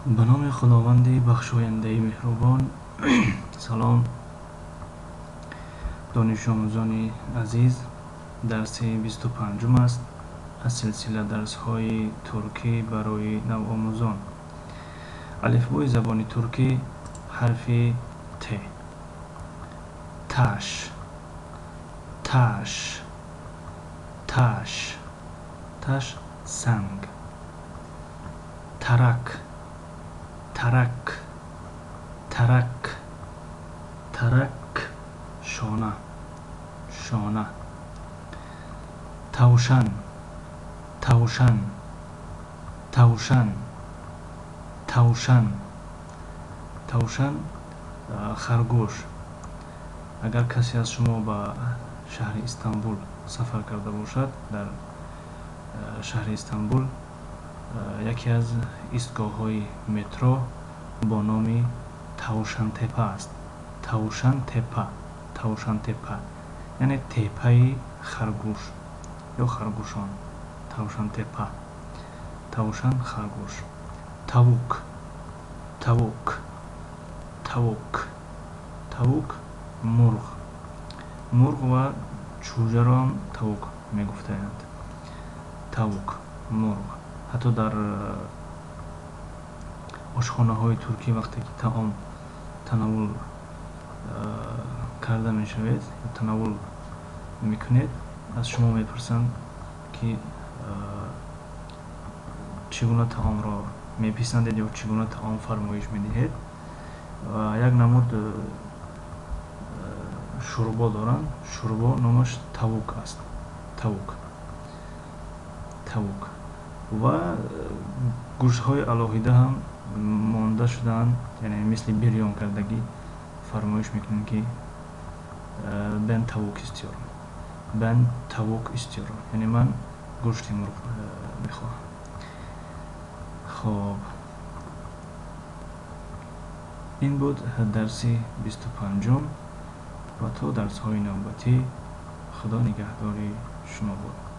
Ба номи Худованди бахшояндаи меҳрубон. Салом, донишомӯзони азиз. Дарси 25-ум аст аз силсила дарсҳои туркӣ барои навомӯзон. Алифбои забони туркӣ, ҳарфи Т. Taş, taş, taş, taş, санг. Tarak, tarak, tarak, tarak, шона, шона. Tavşan, tavşan, tavşan, tavşan, tavşan, харгӯш. Агар касе аз шумо ба шаҳри Истанбул сафар карда бошад, дар шаҳри Истанбул яке аз истгоҳҳои метро бо номи Тавшантепа аст. Тавшантепа, Тавшантепа, яъне теппаи харгӯш ё харгӯшон. Тавшантепа, тавшан, харгӯш. Tavuk, tavuk, tavuk, tavuk, мурғ. Мурғ ва чӯҷаро ҳам tavuk мегуфтаанд. Tavuk, мурғ. Ҳатто дар ошхонаҳои туркӣ, вақте ки таом танаввул карда мешавед, танаввул мекунед, аз шумо мепурсанд, ки чӣ гуна таомро меписандед ё чӣ гуна таом фармоиш медиҳед. Як намуд шӯрбо доранд, шӯрбо номаш tavuk аст. Tavuk, tavuk. Ва гӯштҳои алоҳида ҳам монда шудаанд, яъне мисли бирён кардагӣ фармоиш мекунем, ки ben tavuk istiyorum, ben tavuk istiyorum, яъне ман гӯшти мурғ мехоҳам. Хоб, ин буд дарси 25-ум ва то дарсҳои навбатӣ Худо нигаҳдори шумо бод.